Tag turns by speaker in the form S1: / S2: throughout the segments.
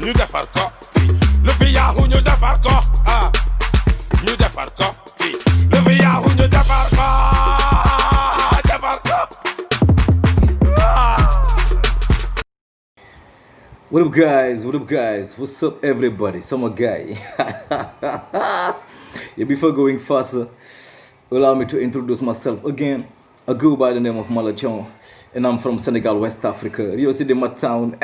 S1: ñu defar ko fii lu fi yaaxu ñu defar ko ah ñu defar ko fii lu fi yaaxu ñu defar ko defar ko.
S2: What up guys, what up guys, what's up everybody, sama guy. Yeah, before going faster, allow me to introduce myself again. I go by the name of Malachon and I'm from Senegal, West Africa, Rio City, my town.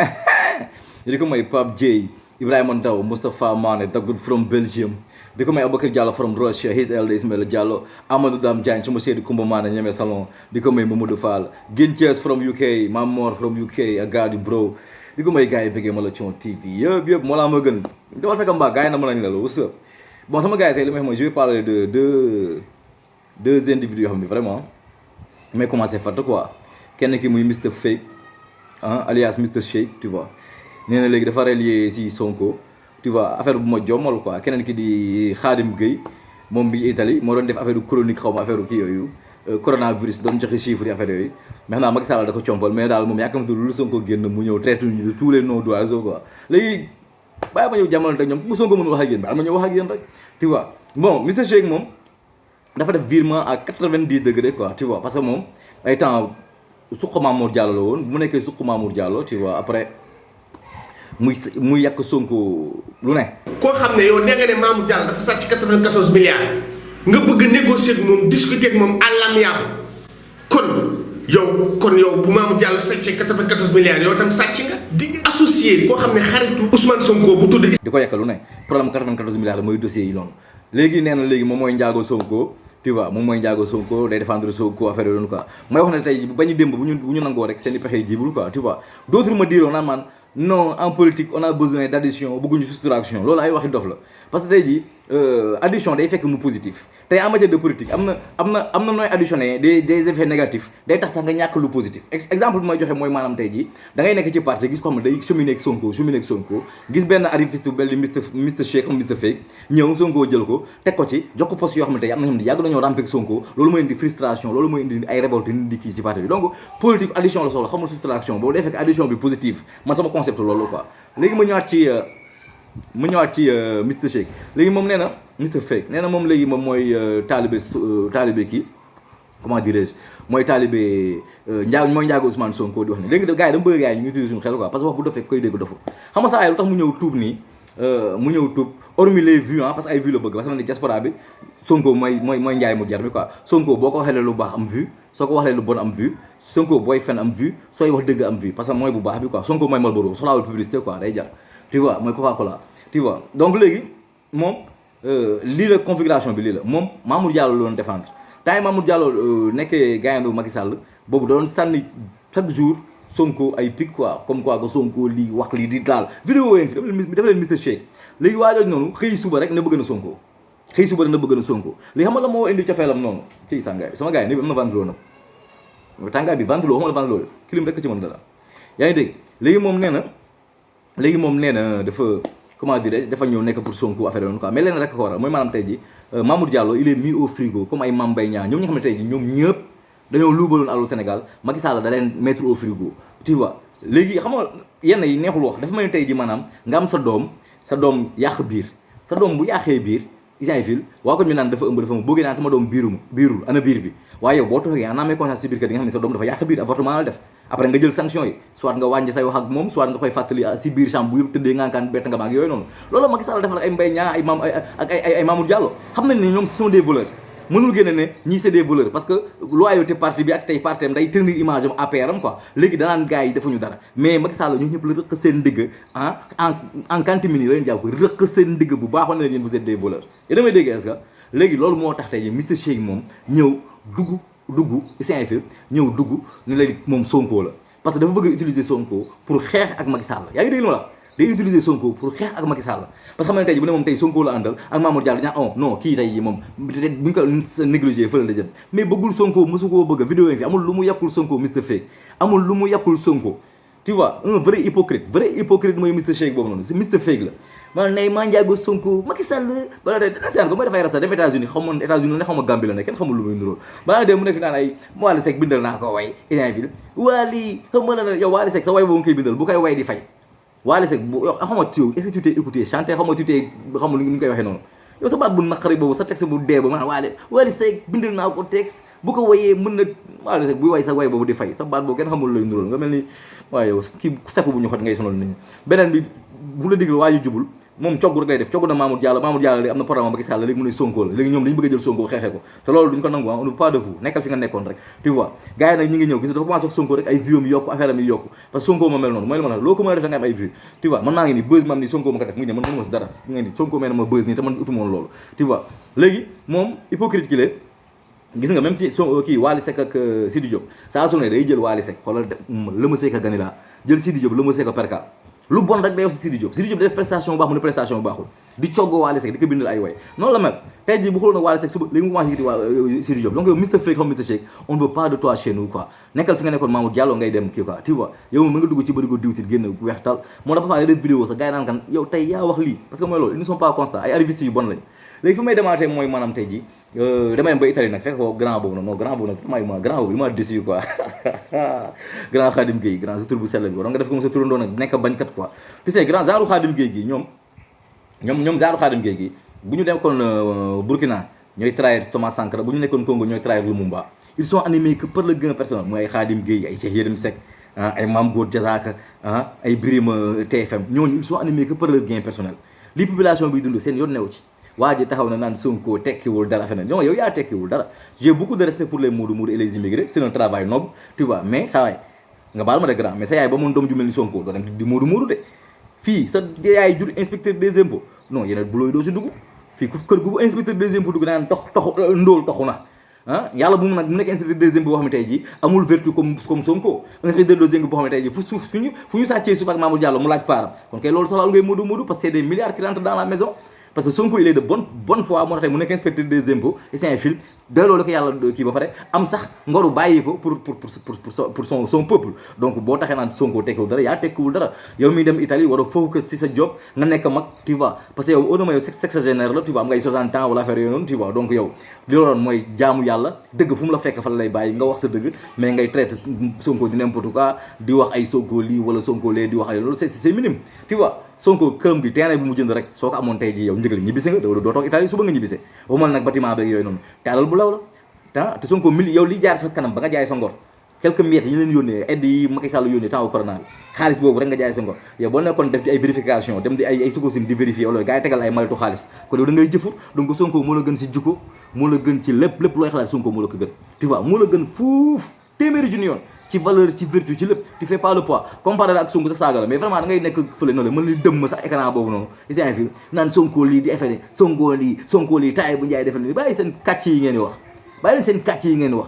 S2: You call my Pap J, Ibrahim Ndao, Mustafa Mane, that good from Belgium. They call my Abakar Diallo from Russia, his elder Ismail Diallo, Amadou Dam Jan, Chumoshe de Kumbamana, Nyame Salon. They call my Mamadou Fall, Gintias from UK, Mamor from UK, I got you bro. Di ko may gars yi bëggee Malathion TV yëpp moo laa ma gën dawal sa kamba gars yi na mën nañ la what's up bon sama gars yi tey li may wax mooy je vais parler de deux individus yoo xam ne vraiment may commencé fàtte quoi kenn ki muy Mr Fake alias Mr Shake tu vois nee na léegi dafa relier si Sonko tu vois affaire bu ma jommal quoi keneen ki di Khadim Gueye moom bi Italie moo doon def affaire chronique xaw ma affaire kii yooyu coronavirus doon joxe chiffres yi affaire yooyu mais xam naa Macky Sall da ko compal mais daal moom yàkkamtu lu Sonko génn mu ñëw traité ñu de tous les noms d'oiseaux quoi léegi bàyyi ma ñëw jamono te ñoom bu Sonko mën wax ak yéen ba ma ñëw wax ak yéen rek tu vois bon Mr Shake moom dafa def virement à 90 degrés quoi tu vois parce que moom ay temps suq Mamour Diallo la woon bu mu nekkee suq Mamour Diallo tu vois après muy yàq Sonko lu ne.
S3: koo xam ne yow nee nga ne Mamour Diallo dafa sàcc 94 milliards nga bëgg négocier ak moom discuter ak moom àllam kon yow bu Mamour Diallo sàccee 94 milliards yow tam sàcc nga di associé koo xam ne xaritu Ousmane Sonko bu tudd.
S2: di ko yàq lu ne problème 94 milliards la mooy dossier yi noonu léegi nee na léegi moom mooy njaago Sonko tu vois moom mooy njaago Sonko day défendre Sonko affaire yooyu quoi may wax ne tey ba ñu démb bu ñu nangoo rek seen i pexe jibul quoi tu vois d'autres me diront naan man non en politique on a besoin d'addition bëgguñu soustraction loolu ay waxi dof la parce que tey jii addition day fekk mu positif tey en matière de politique am na nooy additionné des effets négatifs day tax sax nga ñàkk lu positif exemple bi may joxe mooy maanaam tey jii da ngay nekk ci parti gis ko xam ne day cheminer ak Sonko gis benn arriviste bu mel ni Mr Shake xam Mr Fake ñëw Sonko jël ko teg ko ci jox ko poste yoo xam ne tey am na ñoo xam ne yàgg nañoo ramper ak Sonko loolu mooy indi frustration loolu mooy indi ay révolte nit di kii ci parti bi donc politique addition la soxla xamul soustraction boobu day fekk addition bi positive man sama concept loolu quoi léegi ma ñëwaat ci Mr Shake léegi moom nee na Mr Fake nee na moom léegi moom mooy taalibe kii comment dirais-je mooy taalibe mooy njaago Ousmane Sonko di wax ni léegi gars yi dama bëgg gars yi ñu utiliser suñu xel quoi parce que wax bu defee koy dégg dafa xam nga saa lu tax mu ñëw tuub nii mu ñëw tuub hormis les vues parce que ay vues la bëgg parce que ne diaspora bi Sonko mooy njaay mu jar bi quoi Sonko boo ko waxee lu baax am vue soo ko waxee lu bon am vue Sonko booy fen am vue sooy wax dëgg am vue parce que mooy bu baax bi quoi Sonko mooy Marlboro soxlaawul publicité quoi day jar tu vois mooy Coca-Cola tu vois donc léegi moom lii la configuration bi lii la moom Mamour Diallo la doon défendre temps yi Mamour Diallo nekkee gayandu Macky Sall boobu da doon sànni chaque jour Sonko ay pic quoi comme quoi que Sonko lii wax lii di daal vidéo yéen fi dafa leen Mr Shake léegi waa jooju noonu xëy suba rek na bëgg na Sonko léegi xam nga la moo indi cofeelam noonu ci tàngaay bi sama gars yi ni am na ventilo nag tàngaay bi ventilo xam nga la ventilo clim rek ci mën dara yaa ngi dégg léegi moom nee na dafa comment dirais-je dafa ñëw nekk pour Sonko affaire yoonu quoi mais leen rek ko waral mooy maanaam tey ji Mamour Diallo il est mis au frigo comme ay Mame Mbaye Niang ñoom ñi nga xam ne tey ji ñoom ñëpp dañoo luubaloon alalu Sénégal Macky Sall da leen mettre au frigo tu vois léegi xam nga yenn yi neexul wax dafa mel ni tey ji maanaam nga am sa doom yàq biir sa doom bu yàqee biir isant fil waa ko ñu naan dafa ëmb dafa mu bëggee naan sama doom biirul ana biir bi waaye yow boo toogee en amee conscience si biir kat di nga xam ne sa doom dafa yàq biir avortement la def après nga jël sanction yi soit nga wàññi say wax ak moom soit nga koy fàttali si biir chambre bu yëpp tëddee ngankaan bett nga maag yooyu noonu loolu Macky Sall defal ay Mbaye Niang ay Mamour Diallo xam nañ ne ñoom ce sont des voleurs mënul génne ne ñii c'est des voleurs parce que loyauté parti bi ak tey parti am day tenir image am APR am quoi léegi danaan gars yi defuñu dara mais Macky Sall ñoo ñëpp la rëq seen ndigg en cantimini la leen jàpp ko rëq seen ndigg bu baax wane na yéen vous êtes des voleurs et damay dégg est-ce que léegi loolu moo tax tey Mr Shake moom ñëw dugg CNF ñëw dugg ne léegi moom Sonko la parce que dafa bëgg a utiliser Sonko pour xeex ak Macky Sall yaa ngi dégg lu ma la day utiliser Sonko pour xeex ak Macky Sall parce que xam ne tey ji bu ne moom tey Sonko la àndal ak Mamour Diallo ñaa non kii tey ji moom bu ñu ko négligé fële la jëm mais bëggul Sonko mosu koo bëgg vidéo yi fi amul lu mu yàqul Sonko Mr Fake amul lu mu yàqul Sonko tu vois un vrai hypocrite mooy Mr Shake boobu noonu c'est Mr Fake la man nay maa njaago Sonko Macky Sall balaa de dana seen ko mooy dafay rasta dem États-Unis ne xaw ma Gambie la ne kenn xamul lu muy nuróol balaa de mu ne fi naan ay Wally Seck bindal naa ko way isin fil Wally xam nga la yow Wally Seck sa way boobu nga koy bindal bu koy way di fay Wally Seck bu yow xama tiw est-ce que tu t'es écouté chanter xama tu t'es xama nu ñu koy waxee noonu yow sa baat bu naqari boobu sa texte bu dee ba ma Wally Seck bindal naa ko texte bu ko wayee mën na Wally Seck buy way sa way boobu di fay sa baat boobu kenn xamul lay nuróol nga mel ni waaye yow kii sepp bu ñu xot ngay sonal nit ñi beneen bi bu la digal waa yu jubul moom cogg rek lay def cogg na Mamour Diallo léegi am na programme Macky Sall léegi mu ne Sonko la léegi ñoom dañu bëgg a jël Sonko xeexee ko te loolu duñ ko nangu on ne veut pas de vous nekkal fi nga nekkoon rek tu vois gars yi nag ñi ngi ñëw gis dafa commencé wax Sonko rek ay vues mi yokku affaire am yi yokku parce que Sonko ma mel noonu mooy la ma la loo ko mën a def da nga am ay vues tu vois man maa ngi ni buzz ma am ni Sonko ma ko def mu ngi ne man mënuma si dara mu ngi ni Sonko may na ma buzz nii te man utumoon loolu tu vois léegi moom hypocrite ki la gis nga même si kii Wally Seck ak Sidi Diop saa su ne day jël Wally Seck xoolal Lama Seck ak Ganila jël Sidi Diop Lama Seck ak Perka lu bon rek day wax si Sidi Diop def prestation bu baax mu ne prestation bu baaxul di coggo Wally Seck di ko bindal ay way noonu la mel tey jii bu xooloon nag Wally Seck suba léegi mu commencé yëkkati waa Sidi Diop donc yow Mr Fake xam Mr Shake on ne veut pas de toi chez nous quoi nekkal fi nga nekkoon Mamour Diallo ngay dem kii quoi tu vois yow moom nga dugg ci bërigo diwtit génn weex tal moo tax parfois def vidéo sax gars yi naan kan yow tey yaa wax lii parce que mooy loolu ils ne sont pas constants ay arrivistes yu bon lañ léegi fi may demaatee mooy maanaam tey jii damay dem ba Italie nag fekk ko grand boobu nag non grand boobu nag grand boobu il m'a déçu quoi grand Khadim Gueye grand sa tur bu sell bi war nga def ko sa turandoo nag nekk bañkat quoi tu sais grand genre Khadim Gueye gi ñoom genre Khadim Gueye gi bu ñu nekkoon Burkina ñooy trahir Thomas Sankara bu ñu nekkoon Congo ñooy trahir Lumumba ils sont animés que par le gain personnel mooy ay Khadim Gueye ay Cheikh Yérim Seck ay Mame Goor Diazaka ay Birima TFM ñooñu ils sont animés que par le gain personnel li population bi dund seen yoon newu ci waa ji taxaw na naan Sonko tekkiwul dara feneen non yow yaa tekkiwul dara j'ai beaucoup de respect pour les Modou et les immigrés c'est un travail noble tu vois mais saa waay nga baal ma de grand mais sa yaay ba mun doom ju mel ni Sonko doo dem di Modou de fii sa yaay jur inspecteur des impôts non yeneen bulooy doo si dugg fii ku kër gu inspecteur des impôts dugg naan ndóol toxu na yàlla bu mu nag mu nekk inspecteur des impôts boo xam ne tey jii amul vertu comme Sonko inspecteur des impôts boo xam ne tey jii fu ñu sàccee suuf ak Mamour Diallo mu laaj paaram kon kay loolu soxlaalu ngay Modou parce que c'est des milliards qui rentrent dans la maison parce que Sonko il est de bonne foi moo tax tey mu nekk inspecteur des impôts et c'est un fil doyloo la ko yàlla kii ba pare am sax ngoru bàyyi ko pour son peuple donc boo taxee naan Sonko tekkiwul dara yaa tekkiwul dara yow miy dem Italie war a focus si sa job nga nekk mag tu vois parce que yow au moins yow sexagénaire la tu vois am ngay 60 ans wala affaire yooyu noonu tu vois donc yow li la doon mooy jaamu yàlla dëgg fu mu la fekk fa la lay bàyyi nga wax sa dëgg mais ngay traité Sonko di n'importe quoi di wax ay Sonko lii wala Sonko lee di wax ay loolu c'est minime tu vois Sonko këram bi terrain bi mu jënd rek soo ko amoon tey jii yow njëg la ñibbise nga doo toog Italie suba nga ñibbise waxumal nag bâtiment beeg yooyu noonu te alal bu law la te Sonko yow li jaar sa kanam ba nga jaay sa ngor quelques miettes yi leen yónnee aide yi Macky Sall yónnee temps corona bi xaalis boobu rek nga jaay sa ngor yow boo nekkoon def di ay vérification dem di ay Sococim di vérifier wala gars yi tegal ay maletu xaalis kon yow da ngay jëfur donc Sonko moo la gën si jikko moo la gën ci lépp looy xalaat Sonko moo la ko gën tu vois moo la gën fuuf téeméeri junni yoon ci valeur ci vertu ci lépp tu fais pas le poids comparé ak Sonko sax saaga la mais vraiment da ngay nekk fële noonu mën li dëmm sax écran boobu noonu is un film naan Sonko lii di effet Sonko lii taay bu njaay defe ni bàyyi seen kàcc yi ngeen di wax bàyyi leen seen kàcc yi ngeen di wax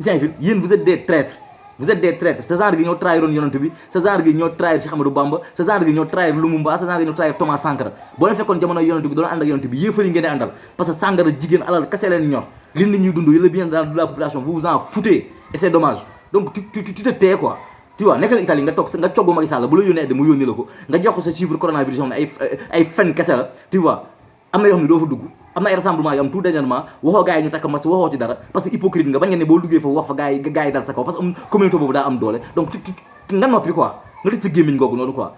S2: is un film yéen vous êtes des traîtres ce genre gi ñoo trahiroon yonent bi ce genre gi ñoo trahir Cheikh Ahmadou Bamba ce genre gi ñoo trahir Lumumba ce genre gi ñoo trahir Thomas Sankara boo leen fekkoon jamono yonent bi doon ànd ak yonent bi yéefar yi ngeen di àndal parce que Sankara jigéen alal kese leen ñor li nit ñuy dund le bien de la population vous vous en foutez et c'est dommage donc tu te tais quoi tu vois nekkal Italie nga toog nga coggu Macky Sall bu la yónnee mu yónni la ko nga jox ko sa chiffre coronavirus yoo xam ne ay fen kese la tu vois am na yoo xam ne doo fa dugg am na ay rassemblement yu am tout dernièrement waxoo gars yi ñu takk mas waxoo ci dara parce que hypocrite nga bañ nga ne boo duggee foofu wax fa gars yi dal sa kaw parce que communauté boobu daa am doole donc nga noppi quoi nga tëj sa gémmiñ googu noonu quoi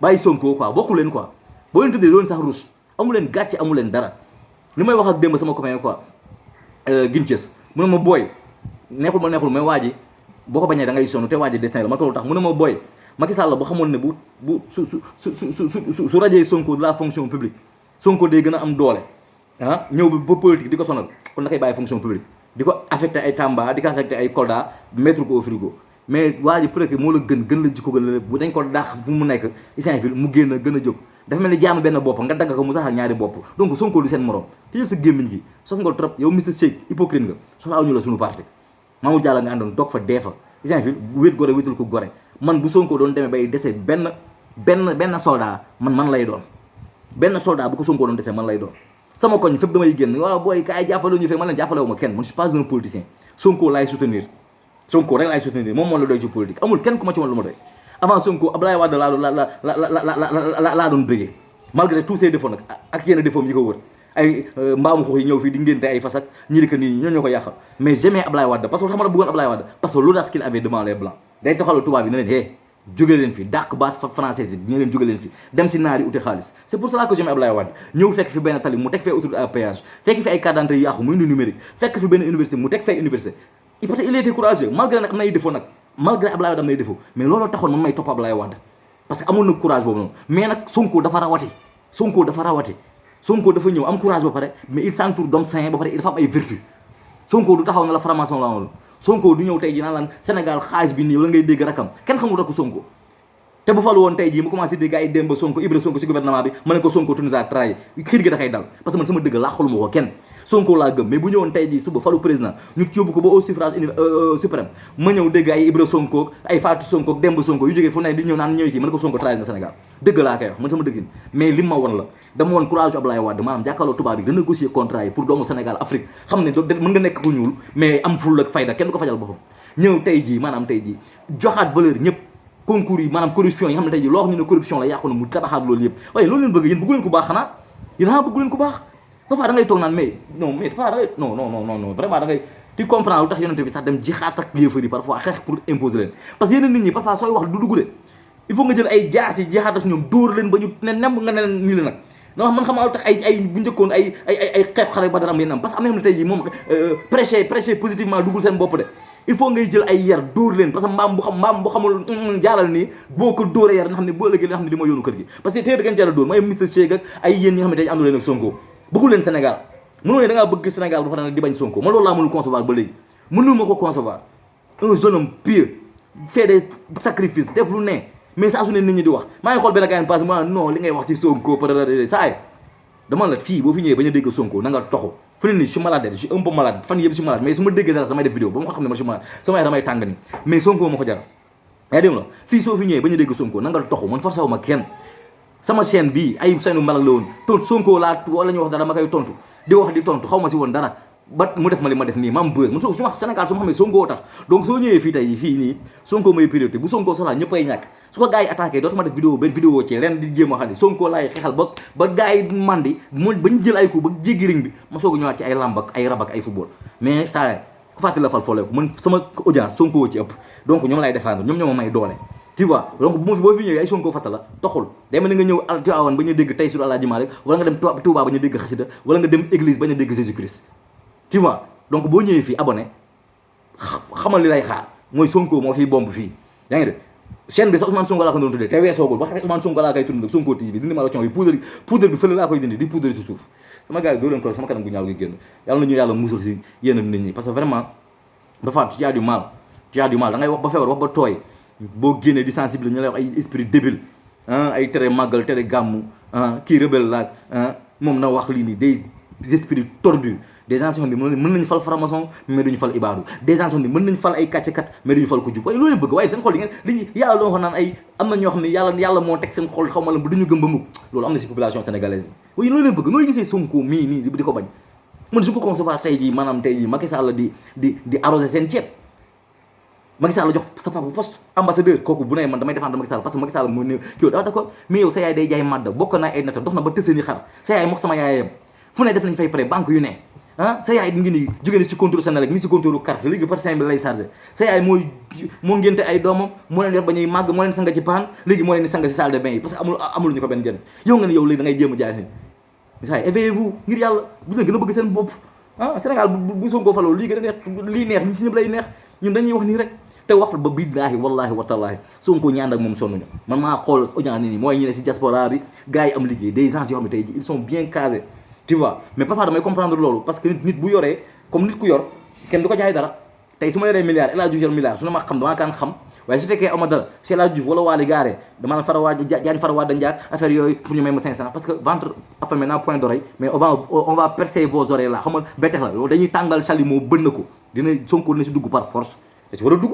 S2: bàyyi Sonko quoi bokku leen quoi boo leen tuddee loolu sax rus amu leen gàcce amu leen dara li may wax ak démb sama copain quoi Ginties mu ne ma booy neexul mais waa ji boo ko bañee da ngay sonn te waa ji destin la ma toll tax mu ne ma booy Macky Sall ba xamoon ne su rajee Sonko de la fonction publique Sonko day gën a am doole ñëw ba politique di ko sonal kon da koy bàyyi fonction publique di ko affecté ay Tamba di ko affecté ay Kolda mettre ko au frigo mais waa ji peut-être moo la gën la jikko gën la lépp bu dañ ko daax fu mu nekk Saint-Ville mu génn gën a jóg dafa mel ni jaamu benn bopp nga dagg ko mu sax ak ñaari bopp donc Sonko du seen morom te sa gémmiñ gi sof nga trop yow Mr Shake hypocrite nga soxla aw ñu la suñu parti Mamour Diallo nga àndoon toog fa dee fa Saint-Ville wét gore wétul ko gore man bu Sonko doon demee bay dese benn soldat man lay doon benn soldat bu ko Sonko doon dese man lay doon sama koñ fépp damay génn waaw booy kaay jàppale ñu fekk man leen jàppale wu ma kenn man je suis pas un politicien Sonko laay soutenir moom moo la doy ci politique amul kenn ku ma ci woon lu ma doy avant Sonko Abdoulaye Wade laa doon bëggee malgré tous ses défauts nag ak yenn défauts yi ko wër ay mbaamu xux yi ñëw fii di ngénte ay fas ak ñi di ko nii ñoo ko yàqal mais jamais Abdoulaye Wade parce que xam nga bëggoon Abdoulaye Wade parce que l'audace qu'il avait devant les blancs day taxalu tubaab yi ne leen jóge leen fi dàq base française yi ñu leen jóge leen fi dem si naar yi uti xaalis c'est pour cela que j'aime Abdoulaye Wade ñëw fekk fi benn tali mu teg fee autoroute à péage fekk fi ay carte d'identité yàqu muy numérique fekk fi benn université mu teg fay université peut-être il était courageux malgré nag am na ay défaut nag malgré Abdoulaye Wade am na ay défaut mais looloo taxoon man may topp Abdoulaye Wade parce que amoon na courage boobu noonu mais nag Sonko dafa rawati Sonko dafa ñëw am courage ba pare mais il s'entoure d'hommes sains ba pare il dafa am ay vertu Sonko du taxaw na la franc-maçon la woon Sonko du ñëw tey ji naan lan Sénégal xaalis bi nii wala ngay dégg rakam kenn xamul rakku Sonko te bu falu woon tey jii mu commencé dégg ay Demba Sonko Ibra Sonko si gouvernement bi ma ne ko Sonko tu nous as trahi xiir gi dafay dal parce que man sama dëgg laaxalu ma ko kenn Sonko laa gëm mais bu ñëwoon tey jii suba falu président ñu yóbbu ko ba au suffrage suprême ma ñëw dégg ay Ibra Sonko ay Fatou Sonko Demba Sonko yu jógee fu ne di ñëw naan ñëw ci ma ne ko Sonko trahi na Sénégal dëgg laa koy wax man sama dëggin mais li ma won la dama woon courage Abdoulaye Wade maanaam jàkkaarloo tubaab bi renégocier contrat yi pour doomu Sénégal Afrique xam ne mën nga nekk ku ñuul mais am ful ak fayda kenn du ko fajal boppam ñëw tey jii maanaam tey jii joxaat valeur ñëpp concours yi maanaam corruption yi xam ne tey jii loo xam ne corruption la yàqu na mu tabaxaat loolu yëpp waaye loolu leen bëgg yéen bëggu leen ko baax xanaa yéen xanaa bëggu leen ko baax parfois da ngay toog naan mais parfois da ngay non vraiment da ngay tu comprends lu tax yonente bi sax dem jixaat ak yéefar yi parfois xeex pour imposer leen parce que yeneen nit ñi parfois sooy wax du dugg de il faut nga jël ay jaas yi jixaat ak ñoom dóor leen ba ñu ne nem nga ne leen nii la nag non man xamaa lu tax ay bu njëkkoon ay xeex xare ba dara am yéen am parce que am na xam ne tey jii moom prêcher positivement duggul seen bopp de il faut ngay jël ay yar dóor leen parce que mbaam bu xamul jaaral nii boo ko dóoree yar nga xam ne boo ëllëgee nga xam ne di ma yoonu kër gi parce que tey da ngeen jaaral dóor mooy Mister Shake ak ay yéen ñi nga xam ne tey àndu leen ak Sonko bëggul leen Sénégal mënoo ne da ngaa bëgg Sénégal ba pare di bañ Sonko man loolu laa mënul concevoir ba léegi mënul ma ko concevoir un jeune homme pieux fait des sacrifices def lu ne mais saa su ne nit ñi di wax maa ngi xool benn gars yi passe moi non li ngay wax ci Sonko peut-être saa dama la fii boo fi ñëwee bañ a dégg Sonko na nga toxu fu ne nii je suis malade je suis un peu malade fan yëpp je suis malade mais su ma déggee dara damay def vidéo ba ma ko xam ne man je suis malade sama yaay damay tàng ni mais Sonko ma ko jar yaa dégg la fii soo fi ñëwee bañ a dégg Sonko na nga toxu man forcé wu ma kenn sama chaîne bii ay seenu malak la woon tontu Sonko laa wala ñu wax dara ma koy tontu di wax di tontu xaw ma si woon dara ba mu def ma li ma def nii ma am buzz man su ma Sénégal su ma xamee Sonko tax donc soo ñëwee fii tey fii nii Sonko mooy priorité bu Sonko soxlaa ñëpp ay ñàkk su ko gars yi attaqué dootuma def vidéo benn vidéo ci leen di jéem a xam ne Sonko laay xeexal ba gars yi mandi mu bañ jël ay coup ba jéggi ring bi ma soog a ñëwaat ci ay lamb ak ay rab ak ay football mais saa ku fàttali la fal fooleeku man sama audience Sonko ci ëpp donc ñoom lay défendre ñoom ñoo ma may doole tu vois donc bu ma fi boo fi ñëwee ay Sonko fatta la toxul day mel ni nga ñëw Tivaouane ba ñu dégg tey sur Alaaji Maalik wala nga dem Touba ba ñu dégg xasida wala nga dem église ba ñu dégg Jésus Christ tu vois donc boo ñëwee fii abonné xamal li lay xaar mooy Sonko moo fiy bomb fii yaa ngi de chaîne bi sax Ousmane Sonko laa ko doon tuddee te weesoogul ba xam Ousmane Sonko laa koy tudd nag Sonko TV dindi ma la yi poudre bi fële laa koy dindi di poudre si suuf sama gars yi doo leen ko sama kanam gu ñaaw gi génn yàlla na ñu yàlla musal si yenn nit ñi parce que vraiment dafa tu as du mal da ngay wax ba feebar wax ba tooy boo génnee di sensible ñu lay wax ay esprit débile ay tere màggal tere gàmmu kii rebelle laag moom na wax lii nii des esprits tordus des gens yoo xam ne mën nañu fal franc-maçon mais duñu fal ibaadu des gens yoo xam ne mën nañu fal ay kàccekat mais duñu fal ko jub waaye loolu leen bëgg waaye seen xol yi ngeen li yàlla doon wax naan ay am na ñoo xam ne yàlla moo teg seen xol xaw ma la duñu gëm ba mukk loolu am na si population sénégalaise bi waaye loolu leen bëgg nooy gisee Sonko mii nii di ko bañ man je peux concevoir tey jii maanaam tey jii Macky Sall di arrosé seen ceeb Macky Sall jox sa papa poste ambassadeur kooku bu ne man damay défendre Macky Sall parce que Macky Sall moo ne kii d'accord mais yow sa yaay day jaay madda bokk naa ay nata dox na ba tësani xar sa yaay mook sama yaayam fu ne def nañ fay prêt banque yu ne sa yaay ngi nii jógee ni ci compte Sénégal mi si compte carte léegi par 5 000 lay chargé sa yaay moo ngénte ay doomam moo leen yor ba ñuy màgg moo leen sanga ci paan léegi moo leen di sanga si salle de bain yi parce que amul ñu ko benn njëriñ yow nga ne yow léegi da ngay jéem a jaay ni sa yaay éveillez-vous ngir yàlla bu leen gën a bëgg seen bopp Sénégal bu Sonko faloo lii gën a neex lii neex ñi si ñëpp lay neex ñun dañuy wax nii rek te waxtu ba billaahi wallaahi watallaahi Sonko ñaan ak moom sonnuñu man maa xool audience nii mooy ñu ne si diaspora bi gars yi am liggéey des gens yoo xam ne tey ji ils sont bien casés tu vois mais parfois damay comprendre loolu parce que nit bu yoree comme nit ku yor kenn du ko jaay dara tey su ma yoree milliard El Hadj Diouf yor milliard su na ma xam damaa kaan xam waaye su fekkee ama dara si El Hadj Diouf wala waali gaaree dama la fara waaj jaani fara waaj da njaag affaire yooyu pour ñu may ma 500 parce que ventre affamé naa point d'oreille mais on va percer vos oreilles là xam nga bettex la loolu dañuy tàngal chalumeau bënn na ko dina Sonko dina si dugg par force da si war a dugg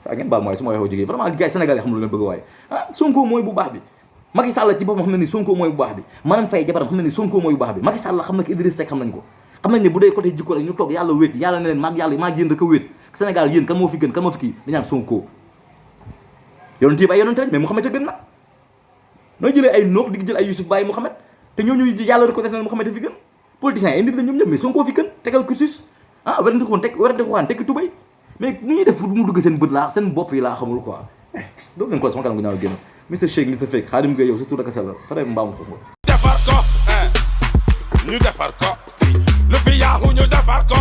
S2: saa ngeen baal mooy su ma waxee jógee vraiment gars yi Sénégal yi xam lu leen bëgg waaye Sonko mooy bu baax bi Macky Sall ci boppam xam na ni Sonko mooy bu baax bi Marème Faye jabaram xam na ni Sonko mooy bu baax bi Macky Sall xam na ko Idriss Seck xam nañ ko xam nañ ne bu dee côté jikko rek ñu toog yàlla wéet yàlla ne leen maag yàlla maa yéen rek a wéet Sénégal yéen kan moo fi gën kan moo fi kii dañaan Sonko yonent yi ay yonent rek mais Mouhamed a gën nag nooy jëlee ay noox di jël ay Youssouf bàyyi Mouhamed te ñooñu yàlla rek ko def na Mouhamed a fi gën politiciens yi ay nit la ñoom ñëpp mais Sonko fi gën tegal cursus werante xuaan tekki tubay mais nu ñuy def pour mu dugg seen bët laa seen bopp yi laa xamul quoi doo leen ko sama kanam gu ñaaw génn Mr Shake Mr Fake Khadim Gueye yow sa tur ak sa la fare mbaam ko
S1: defar ko ñu defar ko lu fi yaaxu ñu defar ko